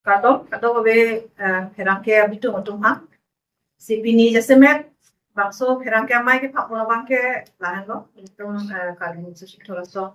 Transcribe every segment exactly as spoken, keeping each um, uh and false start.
Kardom, kardom ave, eh, pherangke abitung atum ha. Si pini jasemet, bangso pherangke amei kepapon abangke lahenlo, itum, eh, Karbi Riso Nimso Asong,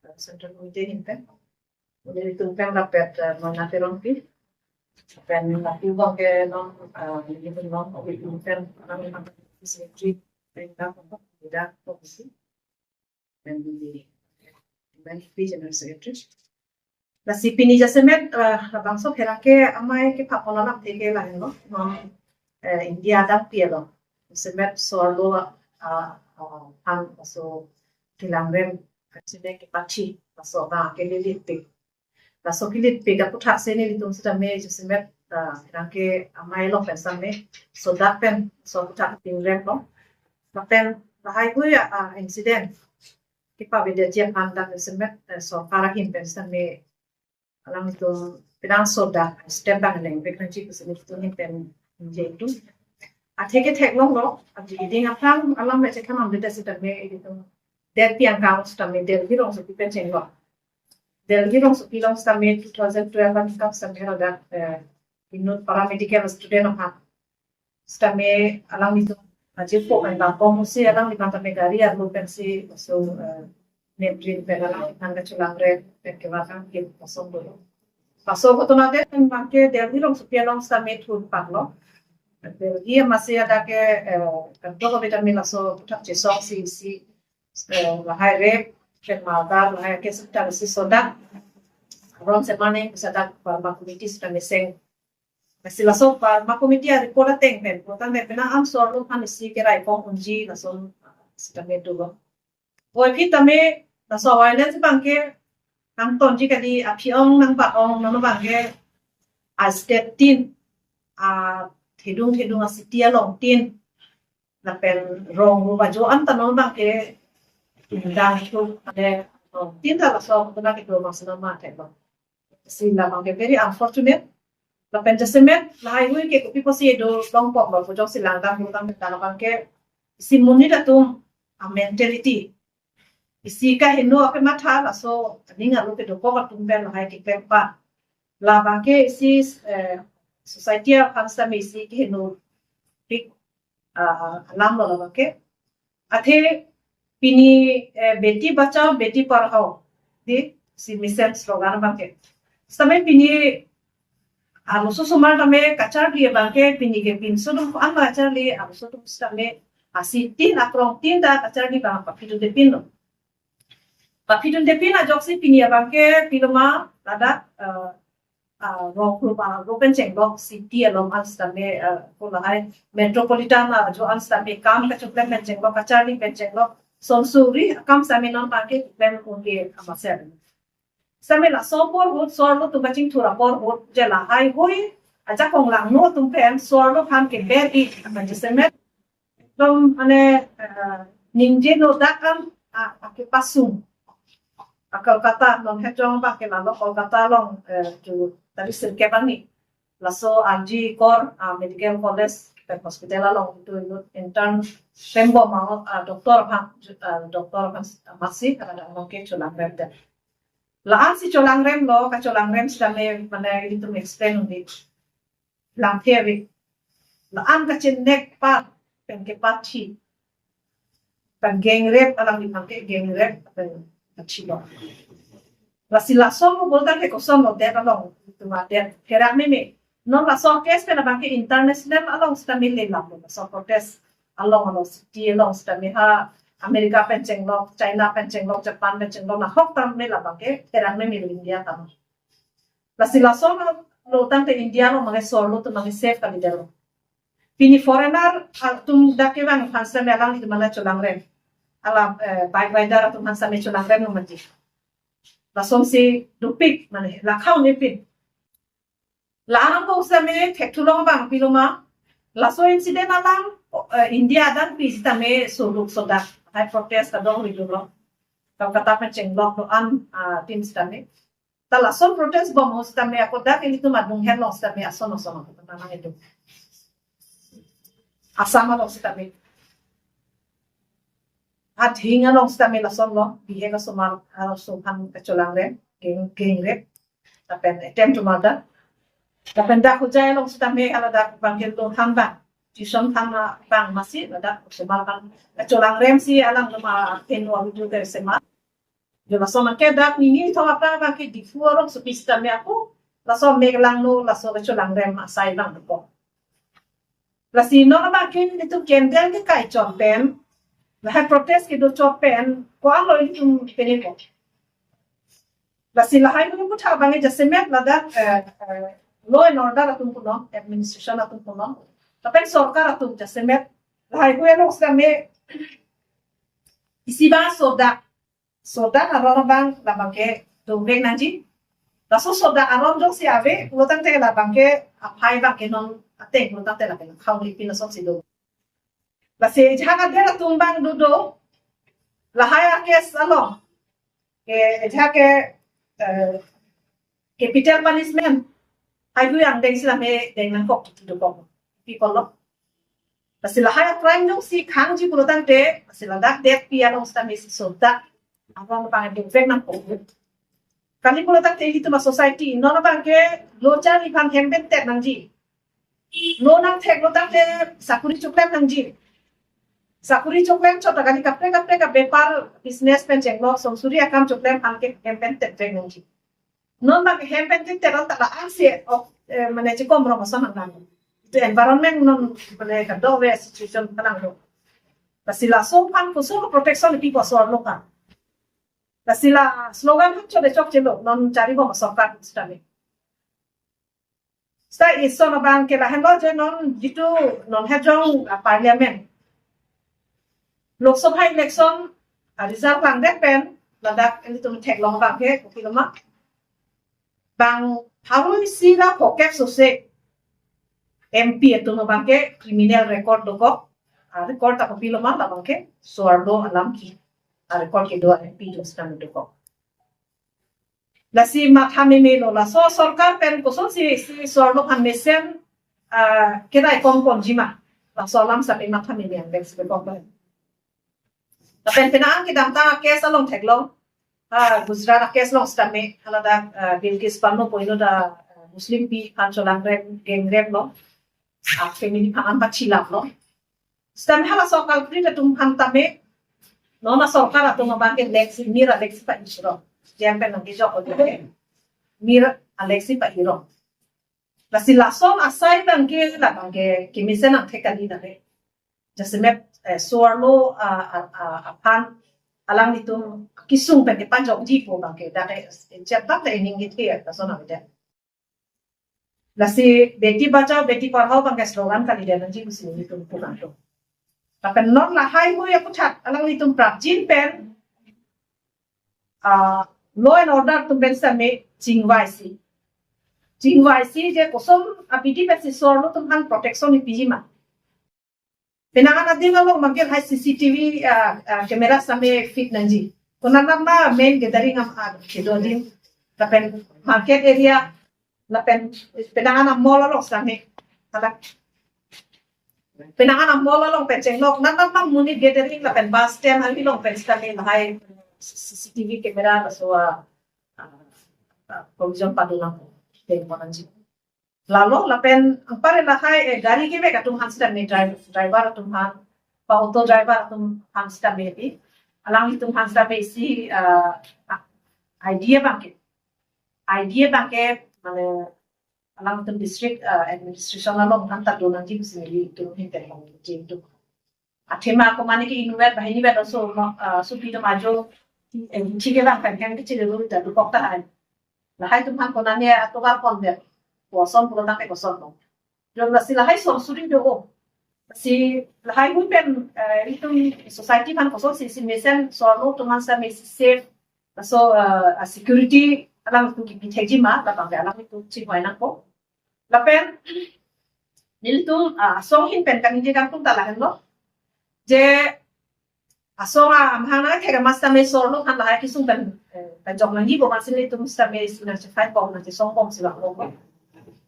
eh, Central Committee ahin pen. Ilitum pen rapet, eh, Mona Terangpi. Pen lapu abangke non, eh, ilitum non, ilitum pen, non, secretary, pen, pen, pen, pen, Pen di, pen di General Secretary. Lasi pini jasemet, eh, labangso pherangke amei kepapon alamthe ke lahenlo. Non, eh, India adang pi along. Jasemet so-arlo, ah, ah, aphan laso kelangrem kachine kepathi. Laso abangke lilitpik. Laso kilitpik aputhak si nelitum sitame jasemet, ah, pherangke amei along pen sitame sodak pen laso aputhak pingremlo. Lapen lahai hui, ah, incident kepavedetji aphan dak jasemet, eh, sorkar ahin pen sitame alanglitum penang sodak step abang lengpik nangji pusi nelitum ahin pen je itu. Athe ke theklonglo, adi iding aphrang alam le chekhan amde sitame itum det piang kang sitame Delhi rongsopi pen chenglo. Delhi rongsopi along sitame two thousand twelve an kam sitame ladak, eh, inut paramedical student aphan sitame alanglitum ajirpo pen bangkong musi alangliphan tame gari arlo pensi laso, eh, nepdrin pen alangliphan kacholangrem pen kevang kangkit laso dolo. Laso ghotona det pen abangke Delhi rongsopi along sitame thurpaklo. Delhi amatsi hadak ke, eh, kadokave tame laso aputhak chesongsi isi, eh, lahai rape, pen murder, lahai case ta isi sodak. Ron semane bisa dak Burma Committee sitame seng. Lasi laso Burma Committee a-report ateng pen, kotang pen penang an so-arlo aphan isi kerai kong unji laso sitame dolo. Oi phi tame laso awareness abangke nangtonji kali, aphi ong nangbat ong, non abangke a-state tin, a-thedung thedung a-city along tin, lapen rong rup ajo an ta non abangke dang thu ane, oh, tin ta laso ghotona kedo abang sitame theklo. Si labangke very unfortunate. Lapen jasemet lahai hui ke kopi pusi do longpoklo pu jongsi langdam pu tame ta labangke isi monit atum a-mentality, isi kaheno akematha laso aning arlo kedokok atum pen lahai keklem pa. Labangke isi, eh, society aphan sitame isi kehenopik, ah, alamlo labangke. Athe pini, eh, Beti Bachao Beti Padhao di si mission slogan abangke. Sitame pini arloso osomar tame kacharli abangke pini ke pinso atum ko-an kacharli, arloso atum sitame asi tin akrong tin ta kacharli abang paphidunde pinlo. Paphidunde pin ajoksi pini abangke piloma ladak, eh, ah, rong rup arlo pen chenglok city along an sitame, ah, ko lahai metropolitan ajo an sitame kam kachoklem pen chenglok, kacharli pen chenglok, son suri akam sitame non abangke klem unke amatsi. Sitame laso apor ahut so-arlo atum kachingthur apor ahut je lahai hui ajakong langno atum pen so-arlo aphan keber-i akan jasemet dom ane, eh, ningje nodak an, ah, akepasung. A Kolkata, non hejong abangke lalo Kolkata along, eh, tu tadi sirkep ani. Laso R G Kar, ah, Medical College pen hospital along itu inut intern pembom ma, ah, doctor aphan, ah, doctor aphan amatsi, ada along ke cholangrem det. La-an si cholangremlo, kacholangrem sitame mane ilitum explain undi. Lamthe ave. La-an kachenek pa pen kepathi. Pen gang rape, alangliphan ke gang rape pen pathilo. Lasi laso mo bolta ke kosonlo det along, itum adet pherak meme. Non laso case pen abangke international along sitame le lam, laso protest along along city along sitame ha America pen chenglok, China pen chenglok, Japan pen chenglok, nahok tame labangke pherak meme India tame. Lasi laso lo tangte India lo mane so-arlo atum mane safe kali detlo. Pini foreigner atum dak kevang aphan sitame alanglitum mane cholangrem. Ala, eh, bike rider atum aphan sitame cholangremlo mati. Lasonsi dopik mane lakhaun epin. La-an angbong sitame thekthulong abang piloma. Laso incident alam, eh, India adang pi sitame suluk sodak. Hai protest adong riduro. Kolkata pen chenglok do-an, ah, tin sitame. Ta lason protest bom ahut sitame ako dak ilitum adung hen along sitame ason ason ako ta nang itu. Assam along sitame. Adhing along sitame lasonlo, bihek asomar, ah, so aphan kacholangrem, gang, gang rape, lapen attempt to murder. Lapen dak Hojai along sitame hala dak bangke lo than bang, tuition than bang masi ladak sema bang. Kecholangrem si alang loma pen lo video ke sema. Jo laso make dak nini thong apa bangke Diphu arong supi sitame ako laso mek langno laso kecholangrem asai bang ko. Lasi non bangke nelitum candle ke kai chot pen, lahai protest kedo chot pen ko-an lo ilitum pene ko. Lasi lahai nung putha bangke jasemet ladak eh, eh, law and order atum punon, administration atum punon, lapen sorkar atum jasemet lahai hui along sitame isi ba sodak, sodak aron abang labangke dovek nangji. Laso sodak aron jongsi ave pulotangte labangke aphai bangke non ateng pulotangte labangke khau lipi laso si do. Lasi jahak ader atum bang dodo lahai a-case along ke jahak ke eh, capital punishment hai hui angdeng sitame deng nangkok tutu dokok. Pi kolo. Lasi lahai a-crime jongsi khangji pulotangte lasi ladak det pi along sitame si sodak aron abang dovek nangkok. Kali pulotangte ilitum a-society non bangke lo chari aphan hem pen tet nangji. Lo nangthek pulotangte sakuri choklem nangji. Sakuri choklem chot kali kaprek kaprek abepar business pen chenglok sonsuri akam choklem aphan ke hem pen tet vek nangji. Non bang hem pen tet tet ta la ansi ok eh, mane chikom rong ason nang. Itu environment non mane kadokave situation kanang do. Lasi laso aphan koson protection pi ko sorlo ka. Lasi la slogan hap chode chokchelo non chari bom sorkar sitame. Sita ison abang ke lahenlo je non jitu non hejong ah, parliament. Lok Sabha election ah, result langdet pen ladak ilitum theklong bangke kopi loma. Bang pharo isi ra phokep sose M P atum bangke criminal record dokok. Ah, record ta kopi loma labangke so-arlo alam ke. Ah, record kedo M P atum sitame dokok. Lasi matha meme lo laso sorkar pen kosonsi si so-arlo aphan mesen ah, kedai kongkon jima. Laso alam sitame matha meme angdeng si bekok pen. Lapen penang kedamtang a-case along theklong. Ah, Gujarat a-case along sitame haladak ah, Bilkis Bano pu inut ah, Muslim pi aphan cholangrem, gangrem lo. Ah, family aphan an pachilap lo. Sitame halaso culprit atum aphan tame non a-sorkar atum abangke leksi, mir aleksi pa-iro. Jam pen nangkejok o jam. Mir aleksi pa-iro. Lasi lason asai bangke labangke kemesen angthek kali nave. Jasemet eh, so-arlo ah, ah, ah, aphan alanglitum kesung pen kepajokji pu bangke dak eh, chat bak ta ining git ke lason avedet. Lasi Beti Bachao Beti Padhao bangke slogan kalidet nangji pusi nelitum pulang do. Lapen non lahai hui aputhak alanglitum prapjin pen ah, law and order atum pen sitame chingvaisi. Chingvaisi je koson abidi pensi so-arlo atum aphan protection ipiji ma. Penang an adim along bangke lahai C C T V ah, ah, camera sitame fit nangji. Konat ma main gathering am ah, kedo adim. Lapen market area, lapen penang an a-mall along sitame. Halak. Penang an a-mall along pen chenglok. Nat nat ma monit gathering lapen bus stand hali along pen sitame lahai C C T V camera laso ah, ah, ah, provision padu nang. Deng mo nangji. Lalo lapen anpar lahai eh, gari kevek atum aphan sitame driver, driver atum aphan, pa auto driver atum aphan sitame di. Alanglitum aphan sitame isi ah, ah, idea bangke. Idea bangke mane alanglitum district ah, administration along aphan ta do nangji pusi nelitum hin pen nangji tum. Athema ako mane ke inutvet banghini vet aso ma- ah, supi atum ajo eh, thike bang pen hem kechile ru ta dukok tahai. Lahai atum aphan konane atovar pondet. Koson pulotangte koson lo. Jo lasi lahai sonsuri do o. Si lahai hui pen eh, ilitum society aphan kosonsi si mesen so-arlo atum aphan sitame si safe. Laso eh, security alanglitum kipi thekji ma labangke alanglitum chingvai nangpo. Lapen nelitum ah, asong ahin pen kaningje kangtung ta lahenlo. Je asong amahang nangthek amat sitame so-arlo aphan lahai kesung pen eh, pajok nangji pu amatsi nelitum sitame isi nangchefai bom nangchesong bomsi vanglo.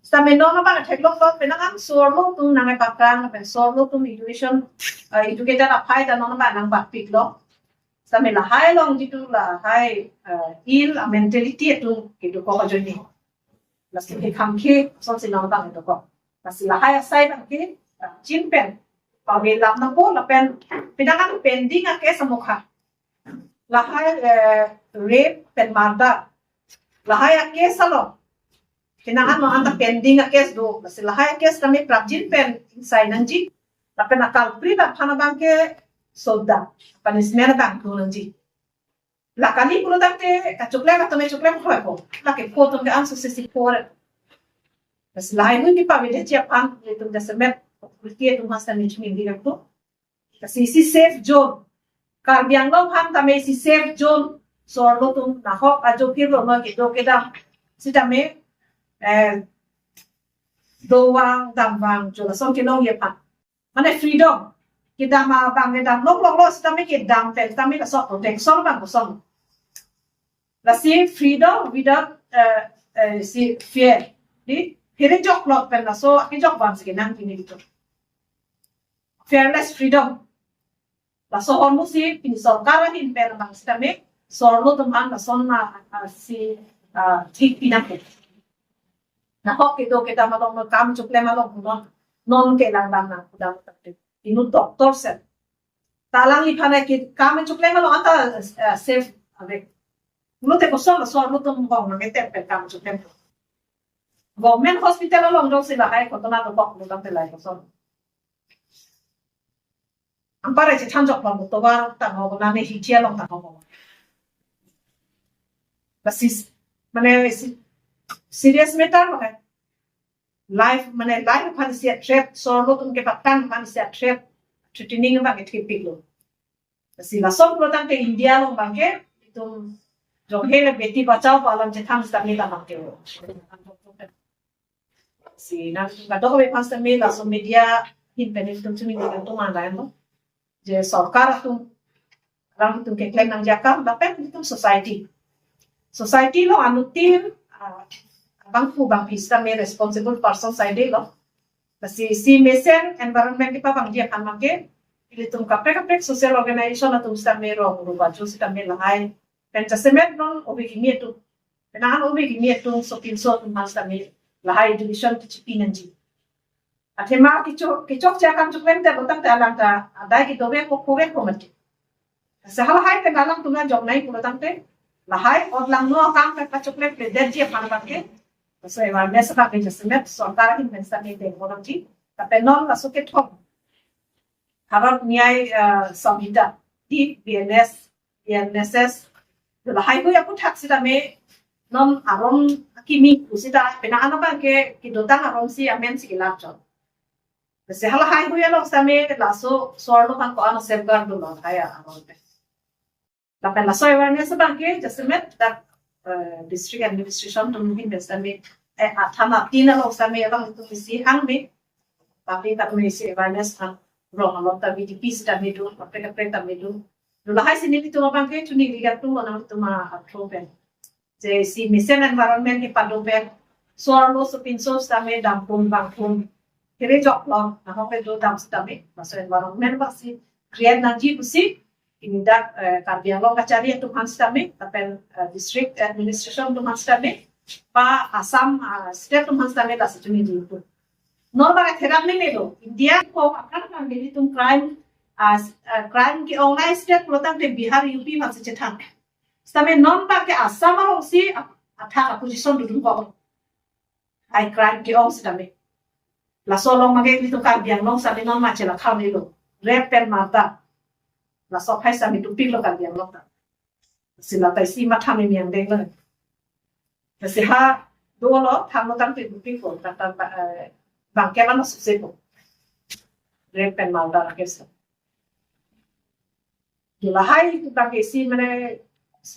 Sitame non abang theklonglo penang an so-arlo atum nangkepaprang pen so-arlo atum education ah, educated aphai ta non abang nangpakpiklo. Sitame lahai along jitu lahai ah, ill ah, mentality atum kedokok ajoine. Lasi kekhangkhe asonsi nang bang dokok. Lasi lahai asai bangke, ah, chin pen. Pavelam nangpo lapen pinangan pending a-case amokha. Lahai, eh, rape pen murder. Lahai a-case along. Pinangan mo anta pending a-case do. Lasi lahai a-case tame prapjin pen ingsai nangji. Lapen a-culprit aphan abangke soda. Punishment abang do nangji. La kali pulo tangte kachoklem atum choklem khoi ko. Lake pho atum ke anso sesi pho. Lasi lahai hui kipavedetji aphan itum jasemet authority atum aphan sitame chiming di rakto. Lasi isi safe zone. Karbi Anglong aphan tame isi safe zone. So arlo atum nahok ajo phirlo non kedo kedam. Sitame, eh, dovang damvang jo lason kelongji aphan. Mane freedom. Kedam abang kedam lok lok lok sitame kedam pen sitame laso protection abang kosong. Lasi freedom without, eh, eh, si fear. Di, phere jok lok pen laso akejok abang si kenang pini gitu. Fearless freedom. Laso ahormu si pini sorkar ahin pen abang sitame so arlo atum aphan lason na, ah, si, ah, thik pinang ke. Nahok kedo kedam along, no kam choklem along, no non kelang dam nang kudam tangte. Inut doctor sen. Ta alangliphan ke kam choklem along anta, eh, safe ave. Pulote kosong so arlo atum hong nang etem pen kam choklem. Government hospital along jongsi lahai ghotona dokok pulo tangte lahai kosong. Anpar echethan jok bang tovar tangho nane hithi along tangho. Basis, mane si-, serious matter lo hai. Life, mane life aphan isi a-threat, so arlo atum kepakang aphan isi a-threat, threatening abang ethipik lo. Lasi lason pulo tangte India along abangke itum jonghe le beti bachao pu alam chethan sitame ta abangke lo. Si nang kadokave aphan sitame laso media ahin pen itum chiming di itum andayan lo. Je sorkar atum, alanglitum keklem nangji akam, lapen itum society. Society along anuttin, ah, abangphu abangphi sitame responsible person saidelo. Lasi isi mesen environment kepavangji aphan abangke, ilitum kaprek kaprek social organization atum sitame rong rubajo sitame lahai. Pen jasemet non ove kimi atum. Penang ove kimi atum sopinso atum aphan sitame lahai education kechipi nangji. Athema kechok, kechokche akam choklem te pulo tangte alang ta adai kedovek ko khovek ko mati. Lasi halahai pen alangtum ajok nai pulo tangte lahai ot langno akam pen kachoklem pe detji aphan abangke. Laso awareness abangke jasemet sorkar ahin pen sitame dengpo nangji. Lapen non laso kethom Bharat Nyay, eh, Samhita, di B N S, B N S S, lahai hui aputhak sitame non aron akimi pu sita penang abangke kedotang aron si amen si kelar chot. Lasi halahai hui along sitame laso so arlo aphan ko-an safeguard dolo lahai aron pen. Lapen laso awareness abangke jasemet dak, eh, district administration atum ahin pen sitame, eh, athana tin along sitame alanglitum isi hang me. Tapi tak me isi awareness hang rong along ta V D P sitame do, kaprek kaprek tame do. Do lahai si nelitum abangke chuningri atum nangtum a-approach pen. Je isi mesen environment kepado pen so arlo sopinso sitame dampon bangpon. Kere jok long, nahok kedo dam sitame, laso environment abang si create nangji pusi, ini dak, eh, Karbi Anglong kachari atum aphan sitame, lapen, eh, district administration atum aphan sitame, pa Assam, ah, state atum aphan sitame lasi chuningri itum. Non abang theram ni melo, India ko akan kan nelitum crime, ah, s-, ah, crime ke-ong state pulo tangte Bihar, U P aphan si chethang. Sitame non abangke Assam along si ap-, athak a-position dodun ko. Ai crime ke-ong sitame. Laso along abangke nelitum Karbi Anglong sitame non ma chela kham nelo. Rape pen murder. Laso aphai sitame dopiklo Karbi Anglong ta. Sila ta isi matha me miang denglo. Lasi ha dolo thanglo tangte dopiklo, tang tang ba, eh, bangke la masuk sepo. Rape pen murder case. Lahai abangke isi mane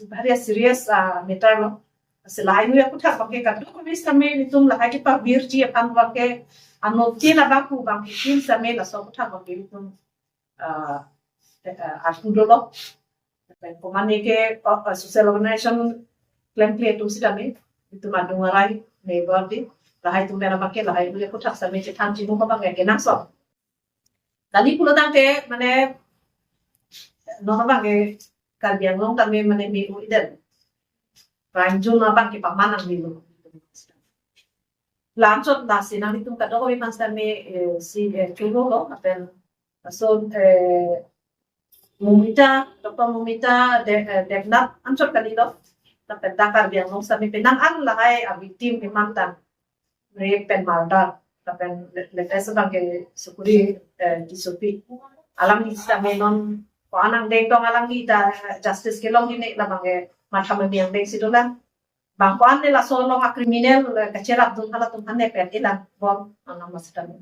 very serious, ah, matter lo. Lasi lahai hui aputhak abangke kadokave sitame nelitum lahai kepavirji aphan abangke anuttin abangphu abangphi atum sitame laso aputhak abangke nelitum, ah, eh, arpu dolo. Lapen komane ke, oh, eh, social organization klemkle atum sitame, itum adung arai, neighbor di, lahai atum pen abangke lahai hui aputhak sitame chethan chimu abangke kenangsot. Kali pulo tangte, mane, non abangke Karbi Anglong tame mane me-o-i det. Crime zone abangke paman nangmelo. Lanchot lasi nanglitum kadokave aphan sitame, eh, si, eh, choro lo, lapen laso, eh, Momita, Doctor Momita De-, eh, Debnath anchot kalilo. Lapen dak Karbi Anglong sitame penang an lahai a-victim eman tang rape pen murder, lapen le-, latest abangke Sukuri, eh, Tissopi. Alangli sitame non ko-an angdeng tong alangli ta justice kelong hini, labangke matha memi angdeng si dolang. Bang ko-an ne laso along a-criminal, eh, kacherapdun hala atum aphan ne pen ilang bom anam masitame.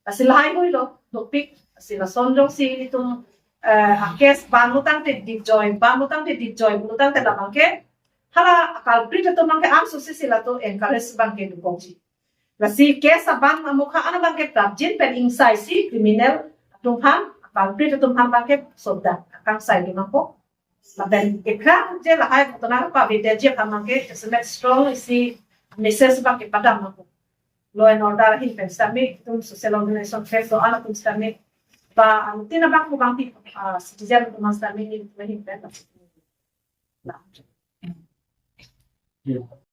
Lasi lahai hui lo, dopik, lasi lason jongsi itum, eh, a-case ban lo tangte dipjoi, ban lo tangte dipjoi, lo tangte labangke hala culprit atum abangke anso si si latum encourage abangke dukokji. Lasi case aban amokha an abangke prapjin pen ingsaisi criminal atum aphan, culprit atum aphan abangke sodang akangsai dun nangkok. Lapen ekrang je lahai ghotona pavirdaji aphan abangke S M S strong isi message abangke padam nangkok. Law and order ahin pen sitame, itum social organization pen do-an atum sitame, ba anuttin abang ko bangpi, ah, citizen atum sitame ni ahin pen.